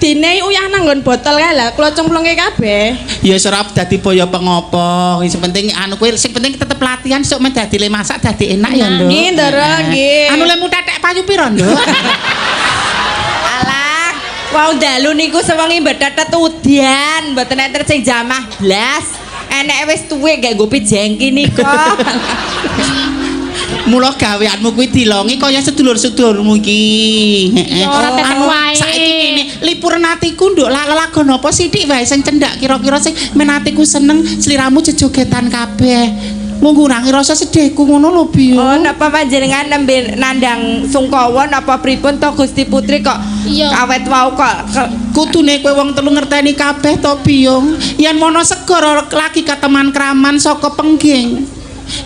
Dine uyah nang nggon botol kae lah, kula cemplungke kabeh. Ya wis ora dadi boyo pengopo. Sing penting anu kuwi sing penting tetep latihan sok men dadi le masak dadi enak ya, Nduk. Nggih, Ndara, nggih. Anu lemu tetek payu piro, Nduk? Alah, wau dalu niku sewengi betetet udan, mboten enten sing jamah blas. Eneke wis tuwek gak nggo pijengki nika. Mula gaweanmu kuwi dilongi kaya sedulur-sedulurmu iki. Heeh. Ya, ora tetek Anu, wae. Saiki ngene, lipuran atiku nduk lagon apa sithik wae sing cendak kira-kira sing men atiku seneng sliramu jejogetan kabeh. Mung ngurangi rasa sedihku ngono lho, Biyo. Oh, napa panjenengan nembe nandang sungkawa napa pripun to Gusti Putri kok Iya. awet wau kok Kudune kowe wong telu ngerteni kabeh to, Biyung. Yen wono segara lagi kateman kraman saka pengging.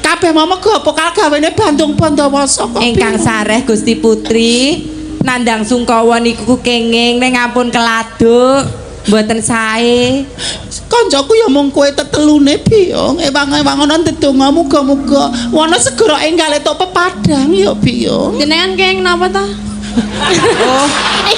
Kabeh mau mego pokal gawene Bandung Bandawasa kok. Ingkang Biyung. sareh Gusti Putri nandang sungkawa niku kenging ning ampun keladuk mboten sae. Kancaku ya mung kowe tetelune, Biyung. Ewang-ewang ana ndedonga muga-muga wana segara enggal entuk pepadang ya, Biyung. Jenengan keng napa ta? Oh,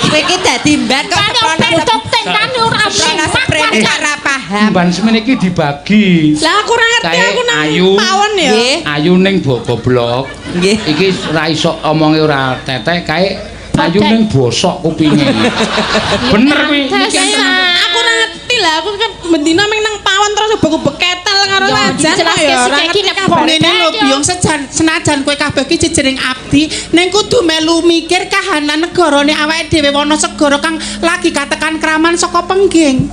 kowe iki dadi mban kok Kan seprono bentuk tentan ora seprono seprene ora paham. Mban semene iki dibagi. Lah aku ora ngerti Kae aku nang ayu. pawon ya. Nggih. Ayu ning goblok. Nggih. Iki ora iso omonge ora tetek kae ayu Bodek. ning bosok kupinge. Bener kuwi. Aku ora ngerti lah, aku kan bendina meng nang pawon terus ubek-ubek ketel karo Ya, wajan kok dijelaske ya ora sithik iki ngerti nek kabare. Ngene lho Bodek, Biyung senajan kowe kabeh iki jejering abdi ning kudu melu mikir kahanan negarane awake dhewe wana segara kang lagi katekan kraman saka pengging.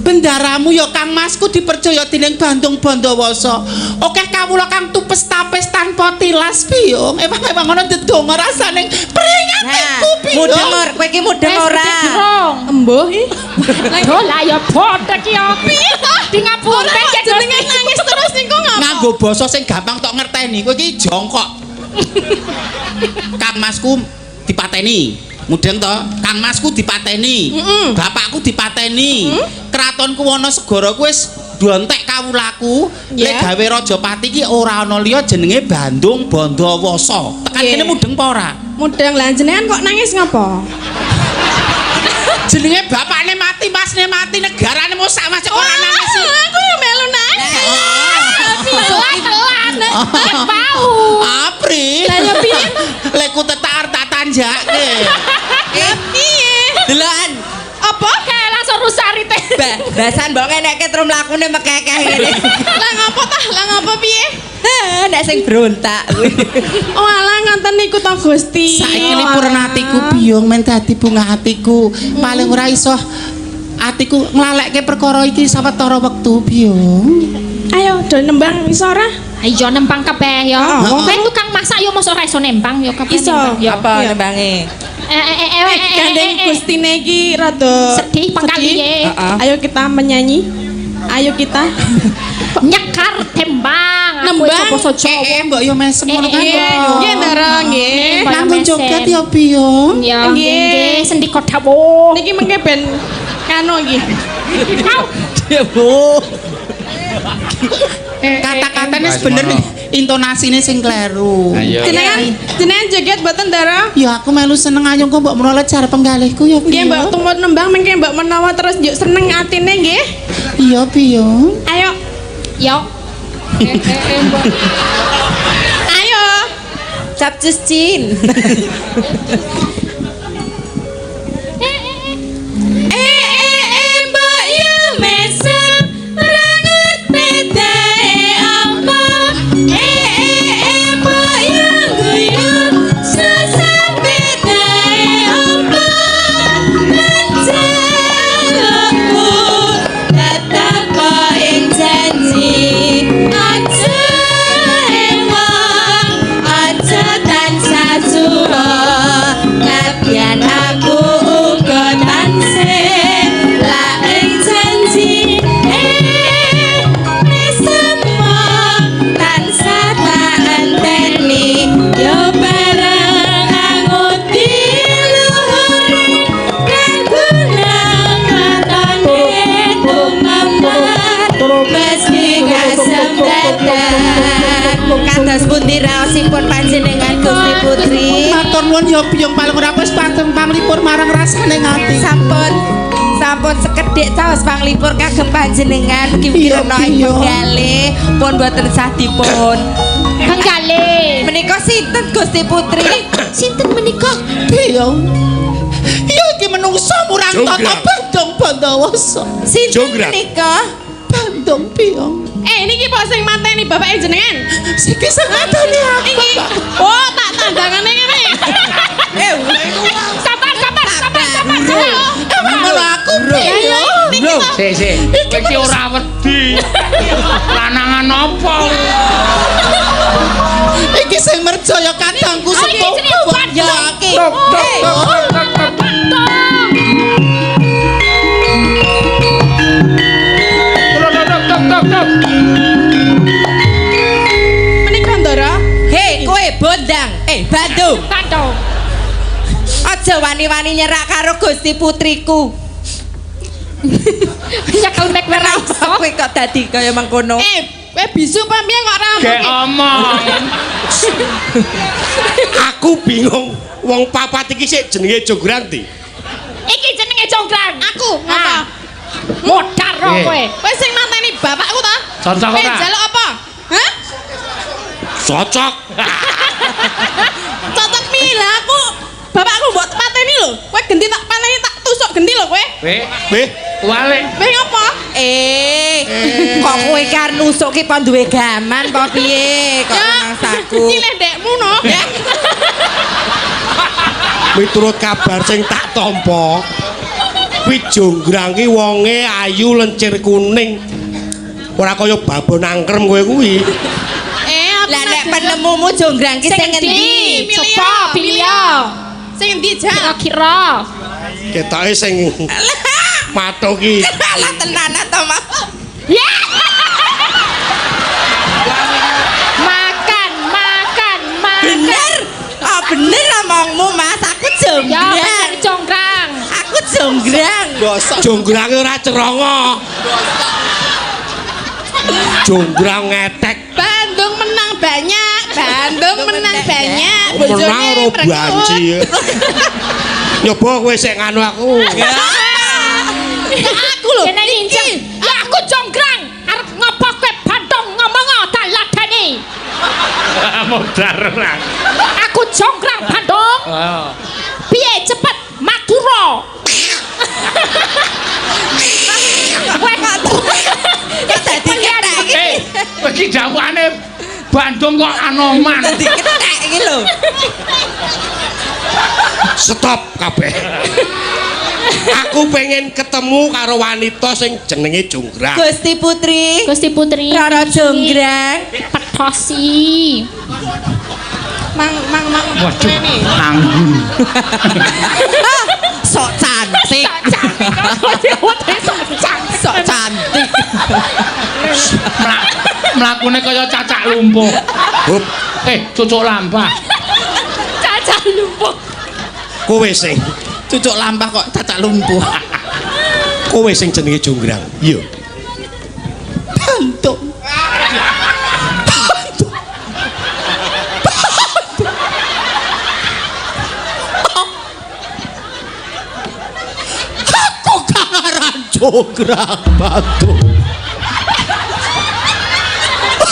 Bendaramu ya Kang Masku dipercaya dening Bandung Bandawasa. Akeh kawula kang tupes tapes tanpa tilas, Biyung. Ewang-ewang ana ndedonga rasane pringatiku, Biyung. Mudeng or, kowe iki mudeng Wis ora? durung. Embuh iki. Lho lah ya bodek ya. Piye to? Di ngapunten Ora kok jenengan nangis terus niku ngapa? Nganggo basa sing gampang tok ngerteni. Kowe iki jongkok. Kang Masku dipateni. Mudeng to? Kang Masku dipateni. Bapakku dipateni. Kratonku wana segara ku wis dontek kawulaku. Lek gawe Rajapati iki ora ana liya jenenge Bandung Bandawasa. Tekan kene mudeng apa ora? Mudeng lah jenengan kok nangis ngapa? Jenenge bapakne mati, masne mati, negarane mau sak masuk ora nangis. Aku ya melu nangis. Telat telat. Bau. Apri. Lah ya piye? Lek ku tetar tak tanjake. Lah piye? Delokan. Apa? Kayak langsung rusak rite. Basan mbok ngenekke terus mlakune mekekeh ngene. Lah ngopo tah? Lah ngopo piye? Heh, nek sing berontak kuwi. Oh alah ngoten niku to Gusti. Saiki lipuran atiku Biyung men dadi bunga atiku. Paling ora iso atiku nglalekke perkara iki sawetara wektu Biyung. Ayo do nembang iso ora? Ayo nembang kabeh ya. Oh. Kowe tukang masak ya mosok ora iso nembang ya kabeh Iso. nembang ya. Apa Iya. nembange? Eh eh eh eh, eh, eh, Gandeng eh, eh. Gustine iki rada Sedih pangkaliye. Heeh. Ayo kita menyanyi. Ayo kita Nyekar tembang. Aku Nembang. iso basa Jawa. Eh mbok yo mesem ngono kan. Eh, eh, Nggih, Ndara, nggih. Kanggo joget ya Biyung. Ya Nggih. nggih sendika dawuh. Niki mengke ben kano iki. Au. Kata-katane Mas, sebener mono. intonasine sing kleru. Ayo. Jenengan jenengan joget mboten Ndara? Ya aku melu seneng ayo kok mbok menawa cara penggalihku ya Nggih, Biyung. Mbok tumut nembang mengke mbok menawa terus njuk seneng atine nggih. Iya Biyung. Ayo, Yo. ayo. Capcus cin. Eh eh eh mbok yo mesem rangut pedae apa? Eh eh eh mbok yo guyu susah pedae apa? Njalukku tetep ing janji aja emang aja tansah suwa. Kados pundi raosipun panjenengan Gusti Putri? Matur nuwun ya biyung paling ora wis pateng panglipur marang rasane ngati. Sampun sampun sekedhik caos panglipur kagem panjenengan mugi-mugi Iya, rena ing iya. penggalih pun boten sah dipun. Penggalih. Menika sinten Gusti Putri? Sinten menika? Biyung. Ya iki menungso murang tata Jonggrang. Bandung Bandawasa. Sinten Jonggrang. menika? Bandung biyung. Eh, niki po sing mateni bapake jenengan. Siki sing mateni aku. Iki. Oh, tak tandangane ngene. Eh, Sabar, sabar, sabar, sabar, sabar. Emang ngono aku biyung. Sik, sik. Kowe iki ora wedi. Lanangan apa? Iki sing merjaya kadangku Ayo, sepuh. jenenge Bandung. Ya iki. Tok tok tok tok tok. Bandung. Tok tok tok tok tok. Menika Ndara. Hei, kowe bondang. Eh, Bandung. Bandung. Aja wani-wani nyerak karo Gusti Putriku. Nyekel mek ora iso. Kenapa kowe kok dadi kaya mengkono? Eh, kowe bisu apa piye kok ora Gek omong. Aku bingung wong papat iki sik jenenge Jonggrang ndi? Iki jenenge jonggrang. Aku ngapa? Ah. Modar ro Eh. kowe. Kowe sing mateni bapakku ta? Cocok Kowe ora? njaluk apa? Hah? Cocok. Cocok piye lah aku? Bapakku mbok pateni lho. Kowe genti tak pateni tak tusuk genti lho kowe. Weh, Weh, walik. Kowe ngopo? Eh, kok kowe kan nusuk ki pon duwe gaman apa piye? Kok mangsaku. Nyileh ndekmu no. Ya. miturut kabar sing tak tampa, kuwi Jonggrang ki wonge ayu lencir kuning. Ora kaya babon angkrem kowe kuwi. Eh, aku Lah nek penemumu jonggrang ki sing ngendi? Pilih Coba ya, pilih pilih ya. Sing endi, Jak? Kira-kira. Ketoke sing matuk ki. Lah tenanan to, Mas. Ya. Makan, makan, makan. Bener. Oh, bener omongmu, Mas. Aku Ya, jonggrang. bener jonggrang. Aku jonggrang. Gosok. Jonggrange ora cerongo. Jonggrang ngetek. Bandung menang banyak, Bandung menang banyak. Menang Bojone ora prekut. banci. Nyoba kowe sik nganu aku. Ya aku lho. Kene injek. Ya aku jonggrang. Arep ngopo kowe Bandung ngomong tak ladeni. Modar ora. Aku jonggrang Bandung. Oh. Piye cepet Madura. Weh, Kok dadi kethek iki? Eh, kowe iki dawuhane Bandung kok Anoman. Dadi kethek iki lho. Stop kabeh. Aku pengen ketemu karo wanita sing jenenge Jonggrang. Gusti Putri, Gusti Putri. Rara Jonggrang. Petosi. Mang mang mang. Waduh, Rene. nanggung. Sok cantik. Sok cantik. Sok cantik. Mlakune kaya cacak lumpuh. Hup, Eh, cucuk lampah. Cacak lumpuh. kowe sing Cucuk lampah kok cacak lumpuh. kowe sing jenenge Jonggrang. Iya. Bandung. Bandung. Aku kangaran jonggrang Bandung.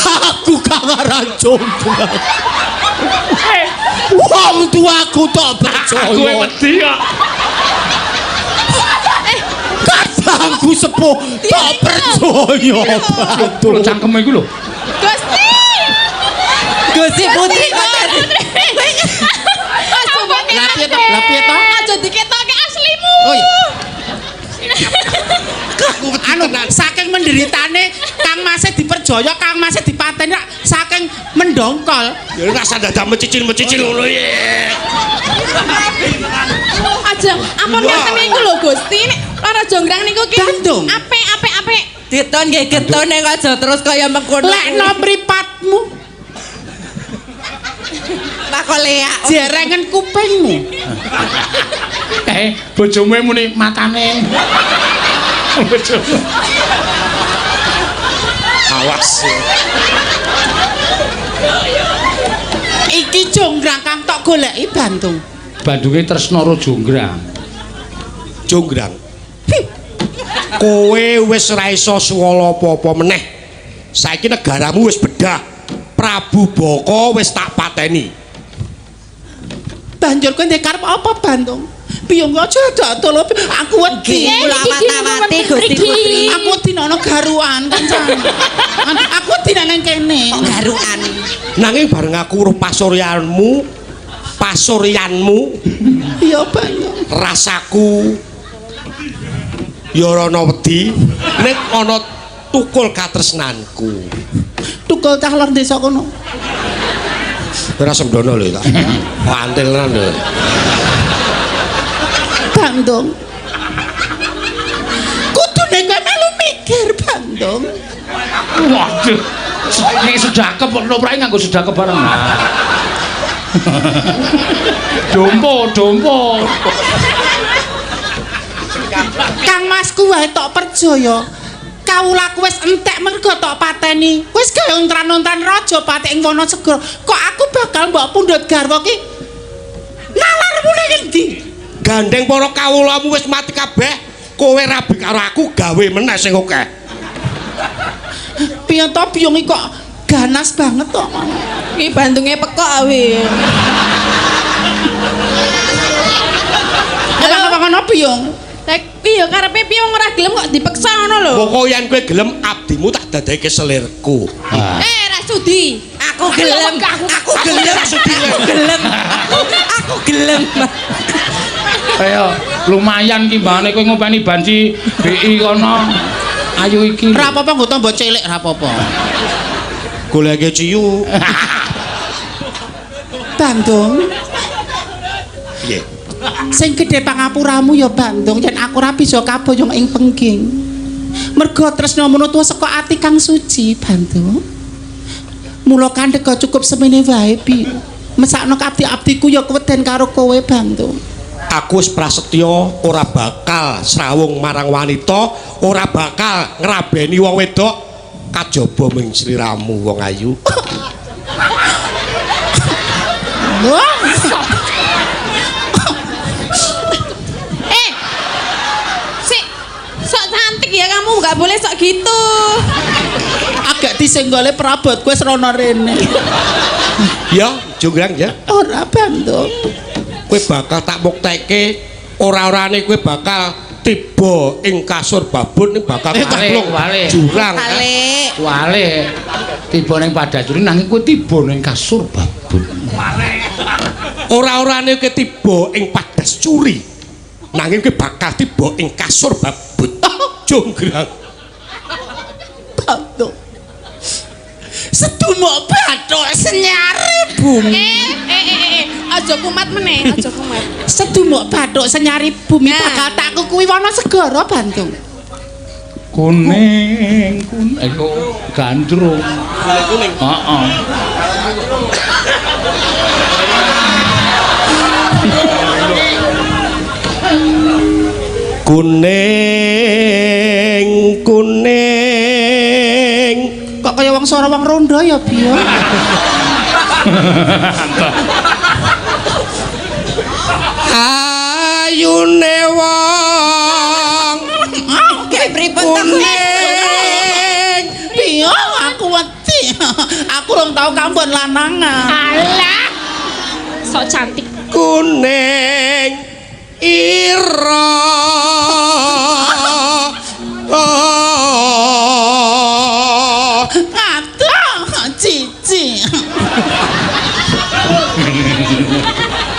Aku kangaran jonggrang. Eh, Wong tuaku tak aku percaya. wedi kok. Kadangku sepuh tak percaya Bandung. Lho cangkeme iku lho. Gusti. Gusti Putri kok dadi Aja mbok Lah piye to? Lah piye to? Aja diketoke aslimu. Oh iya. Aku wedi Anu tenan. saking menderitane Kang Mase diperjaya, Kang Mase dipateni rak saking mendongkol. Ya rasa dadak mecicil-mecicil ngono ya. Aja ampun ngeten niku lho Gusti. Nek Rara Jonggrang niku ki Bandung. Apik apik apik. Diton nggih getun ning aja terus kaya mengkono. Lekno mripatmu, Mako leak. jerengen kupingmu. Eh, bojomu muni matane. Bojomu. Awas. Iki jonggrang kang tok goleki Bandung. Bandunge tresna ro jonggrang. Jonggrang. Kowe wis ora iso suwala apa-apa meneh. Saiki negaramu wis bedah. Prabu Baka wis tak pateni. Banjur kowe ndek karep apa Bandung? Biyung aja adol aku wedi. Nggih, kula awat-awati Gusti Putri. Aku wedi ana garukan kancane. Aku wedi nang kene. Kok garukan. Nanging bareng aku weruh pasuryanmu, pasuryanmu Iya Bandung. Rasaku ya ora ana wedi ning ana tukul katresnanku. Tukul cah lor desa kono. Ora sembrono lho tak. Pantil tenan lho. Bandung. Kudune kowe melu mikir Bandung. Waduh. Ning sedakep kok noprake nganggo sedakep bareng. Dompo, dompo. Kang Masku wae tok percaya. Kawulaku wis entek mergo tok pateni. Wis gawe ontran-ontran raja pati ing Wanasegara. Kok aku bakal mbok pundhut garwa ki? Nalarmu ning endi? Gandeng para kawulamu wis mati kabeh, kowe rabi karo aku gawe meneh sing akeh. Piye to biyung iki kok ganas banget to. Iki bandunge pekok awi. Halo, apa ngono biyung? Lah piye karepe piye wong ora gelem kok dipeksa ngono lho. Pokoke yen kowe gelem abdimu tak dadekke selirku. Eh, ra sudi. Aku gelem, aku gelem, aku gelem. Aku gelem. Ayo, lumayan ki mbane kowe ngopeni banci BI kono. Ayu iki. Ora apa-apa nggo tombo cilik ora apa-apa. Goleke ciyu. Bandung. Piye? Sing gedhe pangapuramu ya Bandung yen aku ora bisa kaboyong ing pengging. Mergo tresna menutuwa saka ati kang suci, Bandung. Mula kandhega cukup semene wae, Bi. Mesakno abdi-abdiku ya keweden karo kowe, Bandung. Aku wis prasetya ora bakal srawung marang wanita, ora bakal ngrabeni wong wedok kajaba ming sliramu wong ayu. Wah. Eh. Sik. Sok cantik ya kamu, nggak boleh sok gitu. Agak disenggole prabot kowe srana rene. Ya, jonggrang ya. Ora, Bandung. Kowe bakal tak muktekke ora-orane kowe bakal tiba ing kasur babon ning bakal kecemplung jurang. Wale. Wale. Tiba ning padacuri nanging kowe tiba ning kasur babon. Ora-orane kowe tiba ing padas curi. Nanging kowe bakal tiba ing kasur babon. Jonggrang. Bandung. Sedumuk bathuk senyare bumi. Aja kumat meneh, aja kumat. Sedumuk bathuk senyari bumi Nah. bakal tak kukuwi Wanasegara, Bandung. Kuning, kuning, ayo gandrung. Kuning. Heeh. Kuning, kuning. Kok kaya wong sora wong rondo ya, Biyo? Ayune wong Oke, pripun to kowe? kuning. Biyo, aku wedi. Aku rong tau kambon lanangan. Alah. Sok cantik. Kuning ira. Aduh, cici.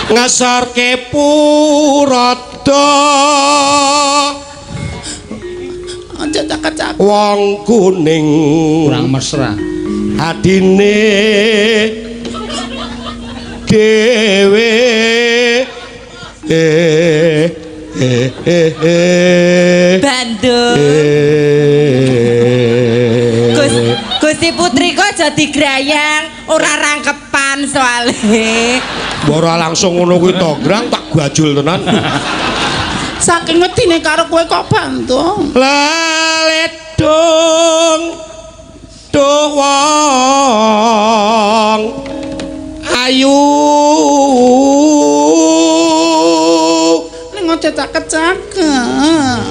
Ngesorke purada. Aja cakep-cakep. Wong kuning Kurang mesra. Adine dhewe. Bandung. Gusti Putri kok aja digrayang, ora rangkepan soale. Ora langsung ngono kuwi to, Grang, tak gajul tenan. Saking wedine karo kowe kok Bandung. Leledung duh wong cakep-cakep.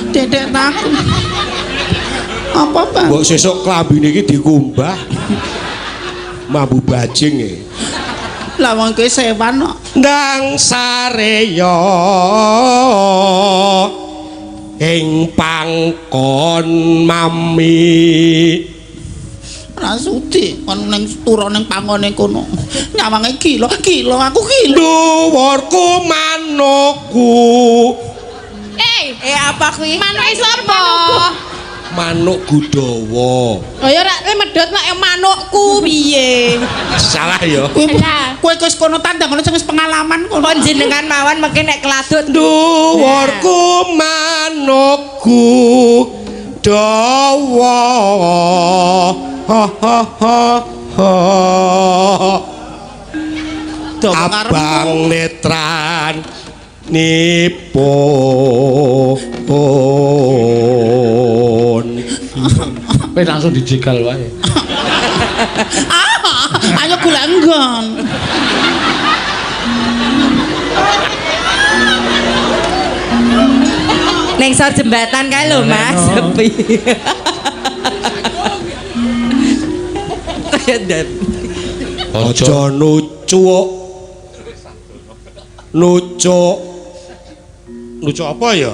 Dedek takut. Apa, Bang? Mbok sesuk klambine iki dikumbah. Mambu bajing e. Lah wong kuwi sewan kok. Ndang sareya ing pangkon mami. Ora sudi kon ning turu ning pangkone kono. Nyawange gila, gila aku gila. Dhuwurku manukku. Eh, apa kuwi? Manuke sapa? Manuk Gudawa. Oh ya rak medhot nek manukku piye? Salah ya. Kowe kowe wis kono tandang kono sing wis pengalaman kono. Panjenengan mawon mengke nek keladut Dhuwurku manukku dawa. Ha ha ha ha. Abang netran nipun. Wis langsung dijegal wae. Ah, ayo golek nggon. Ning sor jembatan kae lho, Mas, sepi. Kaya ndan. Aja nucuk. Nucuk. Nucuk apa ya?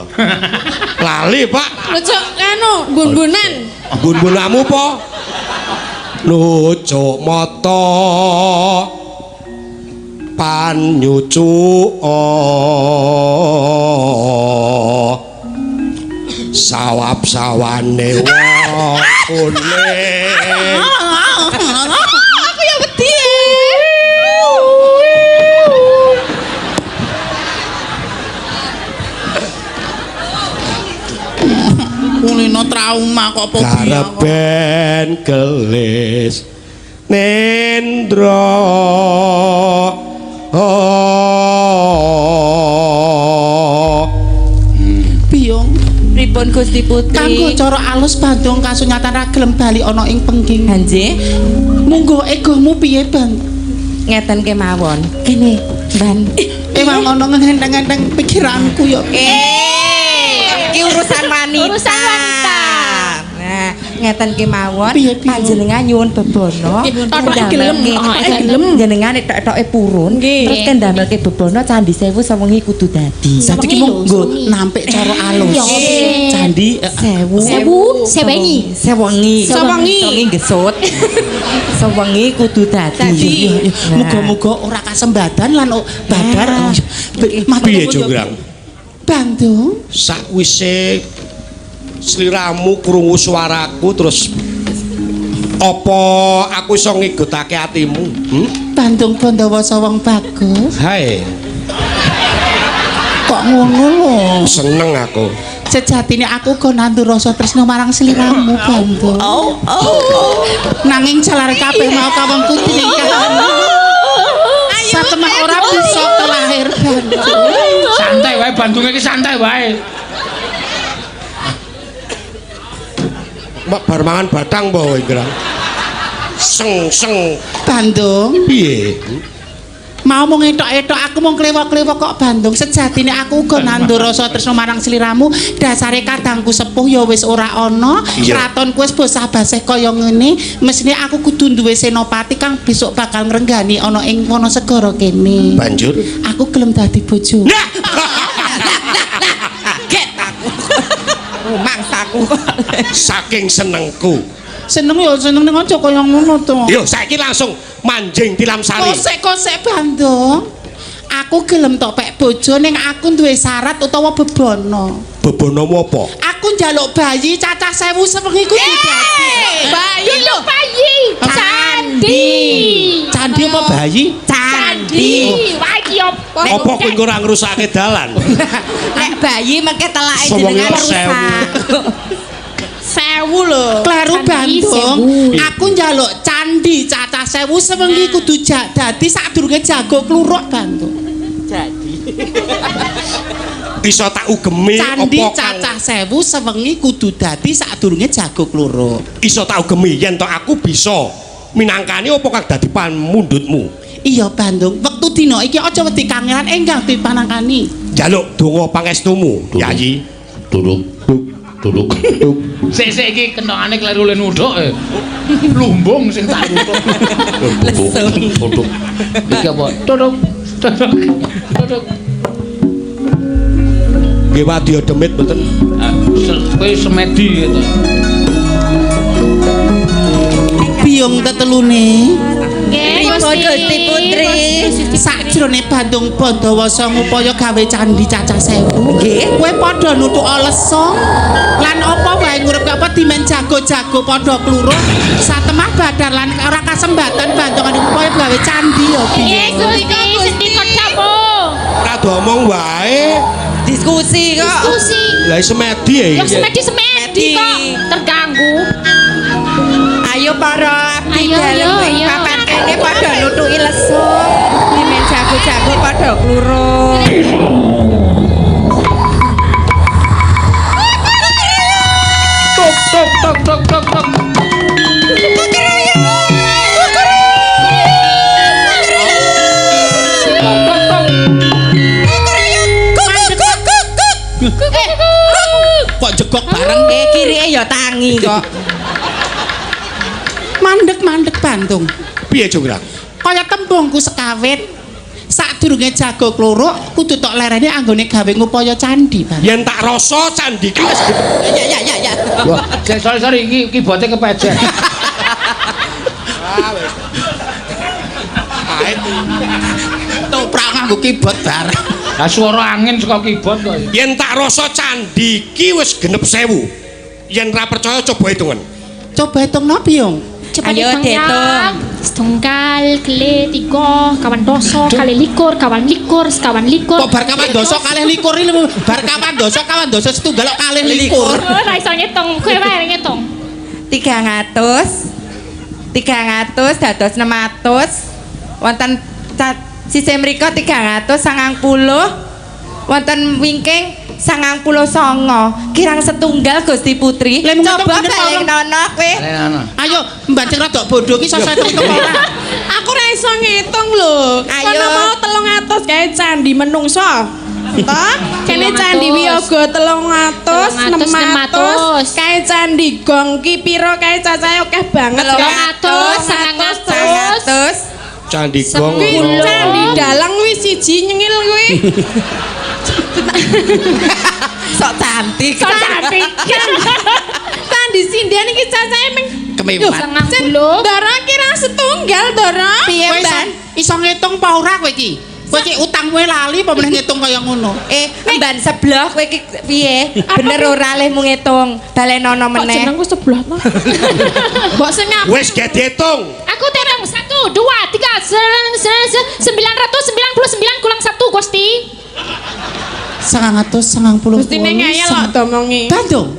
Lali, Pak. Nucuk anu bun-bunan. Bun-bunamu apa? Nucuk mata. Panyucuk. Sawap-sawane wong kuning. Aku ya wedi. Kulino trauma kok apa Kareben gelis nendra. Biyung. Pripun Gusti Putri? Kanggo cara alus Bandung kasunyatan ra gelem bali ana ing pengging. Ha nggih. Munggo egomu piye, Bang? Ngeten kemawon. Kene, Ban. Ewang ana ngenteng-ngenteng pikiranku ya. Iki urusan wanita. Urusan wanita. Nah, ngeten kemawon Piye, piye? panjenengan nyuwun bebono. Totoke gelem, totoke gelem. Jenengan ethok-ethoke purun, terus kendamelke bebono Candi Sewu sewengi kudu dadi. Dadi ki mung nggo nampik cara alus. Iya. Candi Sewu. Sewu, sewengi. Sewengi. Sewengi. Sewengi gesut. Sewengi kudu dadi. Dadi. Nah. Muga-muga ora kasembadan lan badar. Nah. Piye Jonggrang? Bandung. Sakwise sliramu krungu suaraku terus apa aku iso ngigutake atimu? Hmm? Bandung Bondowoso wong bagus. Hai, Kok ngono lho. seneng aku. Sejatine aku uga nandur rasa tresna marang sliramu, Bandung. Oh, oh. Nanging jalare kabeh mau kawengku dening kahanan. Satemah ora bisa kelahir Bandung. Santai wae Bandung iki santai wae. Mak bar mangan batang apa kowe, Grang? Seng seng Bandung, piye? mau mung etok-etok aku mung klewo-klewo kok Bandung. Sejatine aku uga nandur rasa tresna marang sliramu. Dasare kadangku sepuh ya wis ora ana. Iya. Kratonku wis bosah-baseh kaya ngene. Mesthine aku kudu duwe senopati kang besok bakal ngrenggani ana ing Wonosegara kene. Banjur Aku gelem dadi bojo. Nah, Kaget aku. Rumangsaku kok. saking senengku. Seneng ya seneng ning aja kaya ngono to. Yo saiki langsung manjing tilam sari. Kosek-kosek Bandung. Aku gelem tok pek bojo ning aku duwe syarat utawa bebono. Bebonomu apa? Aku njaluk bayi cacah 1000 sewengi kudu dadi. Bayi lho. Bayi. Candi. Candi apa bayi? Candi. Wah iki opo? Apa kowe engko ora ngrusake dalan? Nek bayi mengke telake Sewengi jenengan sewu. rusak. 1000 lho. Kleru Candi Bandung. 1000. Aku njaluk candi cacah 1000 sewengi kudu dadi sadurunge jago kluruk Bandung. Iso tak ugemi Candi apa kang cacah 1000 sewengi kudu dadi sadurunge jago kluruk. iso tak ugemi yen tok aku bisa minangkani apa kang dadi pamundhutmu. Iya Bandung, wektu dina iki aja wedi kangelan enggal dipanangkani. Njaluk donga pangestumu, Yayi. Duduk, duduk. Sik sik iki kentongane kleru le nuduk. Lumbung sing tak nutuk. Lesung. Duduk. Iki apa? Duduk. Duduk. Duduk. Nggih wadya demit mboten. Kowe semedi gitu. Biyung tetelune. Nggih, Pripun, Gusti Putri? Sakjroning Bandung Bandawasa ngupaya gawe candhi cacah 1000. Nggih. Kowe padha nuthuk lesung lan apa wae ngurip apa dimen jago-jago padha kluruh satemah badar lan ora kasembatan Bandung upaya gawe candhi ya Nggih, piye. Gusti, sendika dawuh. Ora diomong wae. Diskusi kok. Diskusi. Lah semedi ya Ya iki. semedi-semedi kok terganggu. Ayo para abdi Ayo, dalem ayo, ing ayo. papan kene padha nutuki lesung. Dimen jago-jago padha kluruh. Tok tok tok tok tok tok. Tok tok tok. Kok jegok bareng Eh kirike ya tangi kok. mandek-mandek Bandung. Piye Jonggrang? Kaya tembungku sekawit. Sadurunge jago kluruk kudu tok lerene anggone gawe ngupaya candhi, Bandung. Yen tak rasa candhi ki wis Ya ya ya ya. Wah, sorry sorry iki keyboarde kepejet. Pahit. Toprak nganggo keyboard bareng. Lah suara angin saka keyboard kok. Yen tak rasa candhi ki wis genep 1000. Yen ra percaya coba hitungan. Coba hitung no, Biyung. Coba Ayo, dihitung ya. dihitung. Setunggal, kele, tiga, kawan doso, kali likur, kawan likur, sekawan likur. Kok bar kawan dosa kalih likur iki lho, bar kawan dosa kawan dosa setunggal kok kalih likur. Ora iso ngitung, kowe wae ngitung. 300 300 dados 600 wonten sisih mriku 390 wonten wingking 99 kirang setunggal Gusti Putri. Lah, mung Coba ngitung bener apa balik nono kowe. Ana. Ayo mbancing rada bodoh ki iso hitung ora. Aku ora iso ngitung lho. Ayo. Kono mau 300 kae candi menungso. Toh? Kene candi Wiyaga 300, 600, kae candi Gong ki piro kae cacahe akeh banget. 300, 900. 100 Candi Gong. Kuwi ono. candi dalang kuwi siji nyengil kuwi. Sok cantik. Sok cantik. Candi sinden iki cacahe meng Kemewat. 90. Dara kira setunggal Dara. Piye, Kowe iso Ban? iso ngitung apa ora kowe iki? Kowe iki utang kowe lali apa meneh ngitung kaya ngono? Emban sebelah kowe iki piye? Bener ora lehmu ngitung? Balenono Kok meneh. jenengku sebelah to? Mbok sing ngap Wis gak dihitung. Aku terang 1 2 3 999 kurang 1 Gusti. 990. Gustine ngeyel kok domongi. Bandung.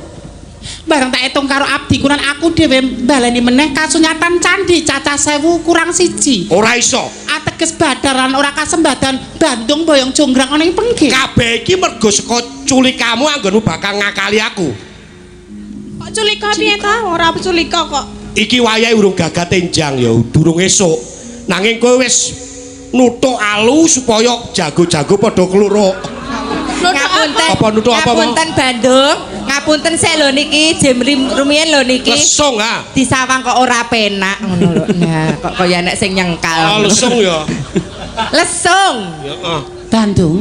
Bareng tak hitung karo abdi kunan aku dhewe baleni meneh kasunyatan candhi cacah 1000 kurang 1. Ora iso. Ateges badaran ora kasembadan Bandung boyong jonggrang ana ing pengging. Kabeh iki mergo saka culikamu anggonmu bakal ngakali aku. Kok culika piye ta? Ora culika kok. Iki wayahe urung gagat enjang ya, durung esuk. Nanging kowe wis nuthuk alu supaya jago-jago padha kluruk. Ngapunten. Apa nuthuk apa, Mo? Ngapunten Bandung. Ngapunten sik lho niki, jem rumiyin lho niki. Lesung ah. Disawang kok ora penak ngono lho. Nah, kok kaya nek sing nyengkal. Oh, lesung ya. Lesung. Heeh. Bandung.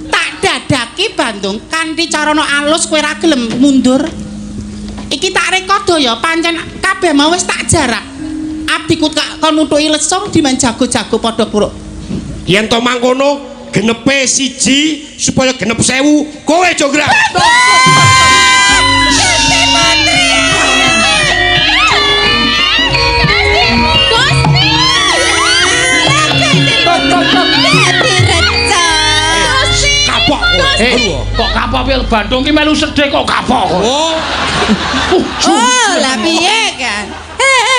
Tak dadaki Bandung kanthi carana alus kowe ra gelem mundur. Iki tak rekodo ya pancen kabeh mau wis tak jarak. Abdiku tak kon nuthuki lesung diman jago-jago padha kuruk. Yen to mangkono genepe 1 supaya genep 1000, kowe jonggrang. Kapok kowe. Kok kapok piye Bandung ki melu sedih kok kapok kok. Oh, Oh, lah piye kan?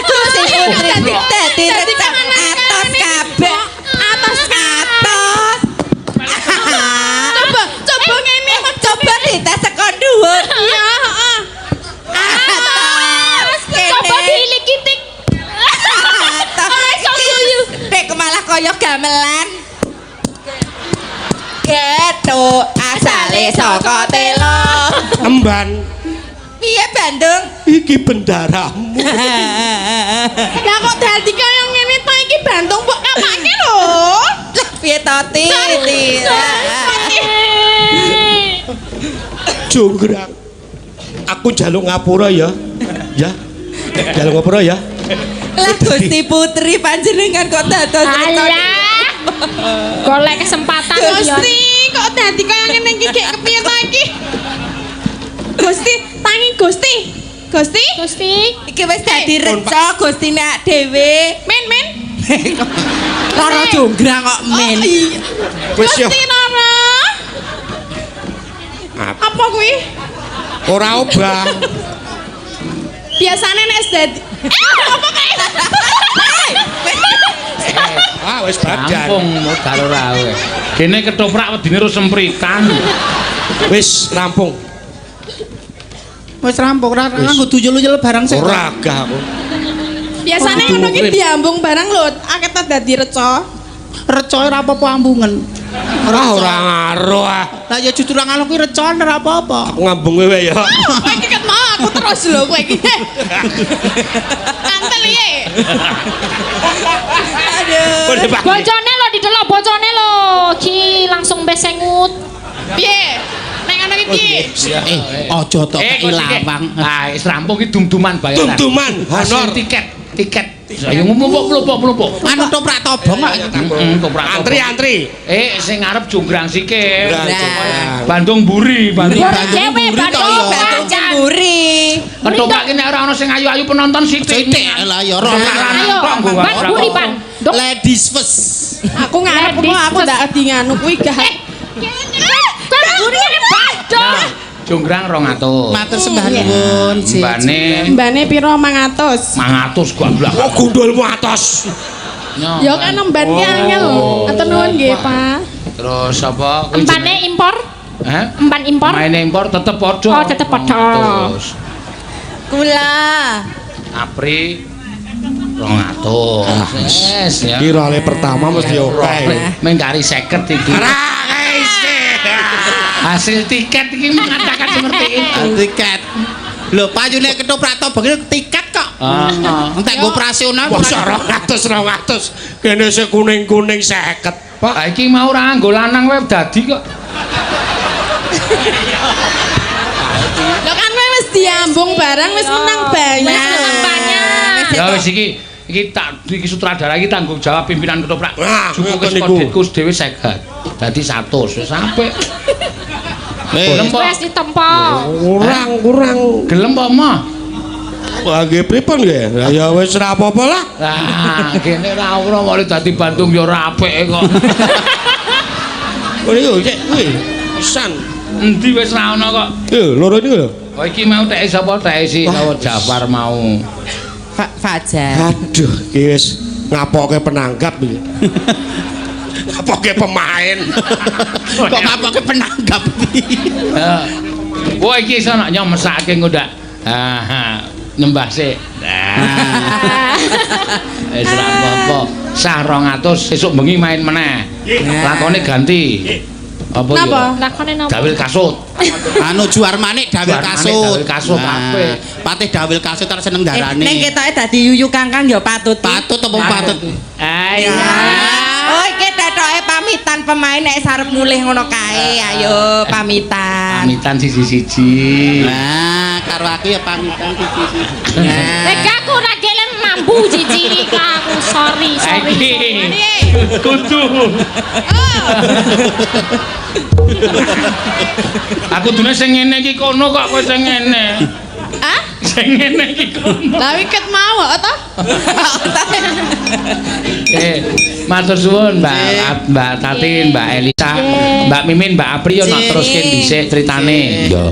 Gusti Putri dadi recak atos kabeh. Atos Atos. Coba, coba ngene. Coba dites saka dhuwur. Iya, heeh. Atos. Coba diilikitik. Atos. Ora iso guyu. gamelan. Gethuk asale saka telo. Emban Piye Bandung? iki bendaramu. Lah kok dadi kaya ngene to iki Bandung mbok kapake lho. Lah piye to Ti? Jonggrang. Aku njaluk ngapura ya. Ya. Njaluk ngapura ya. Lah Gusti Putri panjenengan kok dados Alah. Golek kesempatan ya. Gusti, kok dadi kaya ngene iki gek kepiye to iki? Gusti, tangi Gusti. Gusti, Gusti. Iki wis dadi reca Gusti nek dhewe. men men. Rara jonggrang kok men. Oh, iya. Wis ya. Gusti Rara. Apa kuwi? Ora obah. Biasane nek dadi apa kae? Ah wis badan. Rampung modal ora kowe. Kene ketoprak wedine ro sempritan. Wis rampung. Wis rampung ora nganggo duyul-uyul barang sik. Ora gah aku. Biasane ngono ki diambung barang lho, akeh ta dadi reca. Reca ora apa-apa ambungen. Ora ora ngaruh ah. Lah ya jujur nang kuwi reca ora apa-apa. Aku ngambung kowe ya. Kowe iki ket mau aku terus lho kowe iki. Kantel piye? Aduh. Bojone lho didelok bojone lho. Ki langsung besengut. Piye? Nek ngono iki. Aja tok kei lawang. Ah, wis rampung iki dum-duman bayaran. Dum-duman Hasil honor. tiket, tiket. Ayo mlupuk-mlupuk. Anu toprak tobong kok. Heeh, toprak. Antri-antri. Sing ngarep jonggrang sikil. Jonggrang. Bandung buri, Bandung. Bandung Dewe mburi to Bandung. ya. Bandung cemburi. Ketoprak iki nek ora ana sing ayu-ayu penonton sithik. Sithik lah ya ora. Ayo, Ban buri ban. Dok. Ladies first. Aku ngarep kok aku ndak di nganu kuwi gak. Kan buri ngene Bandung. Nah, jonggrang 200. Matur sembah nuwun. Mbane Mbane piro 500? 500 gua blak. Oh gundulmu atos. Ya kan nemban ki angel. Atur nuwun nggih, Pak. Terus apa? Kuwi Empane impor, Hah? empan impor. Maine impor tetep padha. Oh, tetep padha. Terus Kula. Apri 200. Wes ya. Iki role pertama mesti oke. Meng kari 50 iki. Ora kaise. Hasil tiket iki mengatakan seperti itu. Tiket. Lho payune ketoprak tobong iki tiket kok. Heeh. Entek nggo operasional. Masa 200 200 kene sing kuning-kuning 50, Pak. Lah iki mau ora nganggo lanang wae dadi kok. Lho kan kowe wis diambung barang wis menang banyak. Wis menang banyak. Ya wis iki iki tak iki sutradara iki tanggung jawab pimpinan ketoprak. Wah, Cukup ngoten wis niku. kodhetku dhewe 50. Dadi 100 wis apik. Gelem po? Wes ditempo. Kurang kurang. Gelem po mah? Wah nggih pripun nggih? Lah ya wis ora apa-apa lah. Lah kene ora ora mulai dadi Bandung ya ora apik kok. Ngene yo cek kuwi. Pisan. Endi wis ora ana kok. Loro niku lho. Oh iki mau teke sapa teke si sapa Jafar mau. Fajar. Aduh, iki wis ngapoke penanggap iki. Ngapoke pemain. Kok ngapoke penanggap piye? Heeh. Wah iki iso nak nyong mesake engko ndak. Ah, nyembah sik. Nah. Wis ora apa-apa. Sah 200 sesuk bengi main meneh. Lakone ganti. Apa ya? Napa? Lakone napa? Dawil kasut. Anu juar manik dawil Juar manik, kasut. dawil kasut, Nah, apik. Patih dawil kasut arep seneng darane. Ning ketoke dadi yuyu kangkang ya patut. Patut apa patut? Ayo. Oh iki tetoke pamitan pemain nek sarep mulih ngono kae. Ayo pamitan. Pamitan siji-siji. Nah, karo aku ya pamitan siji-siji. Nah. Nek aku ora gelem mambu cici aku sorry sorry. Iki. Kudu. Aku dune sing ngene iki kono kok kowe sing ngene. Hah? Sing ngene iki kono. Lah wiket mau kok to? Matur suwun Mbak Mbak Tatin, Mbak Elisa, Mbak Mimin, Mbak Apri yo nak teruske dhisik critane. Iya.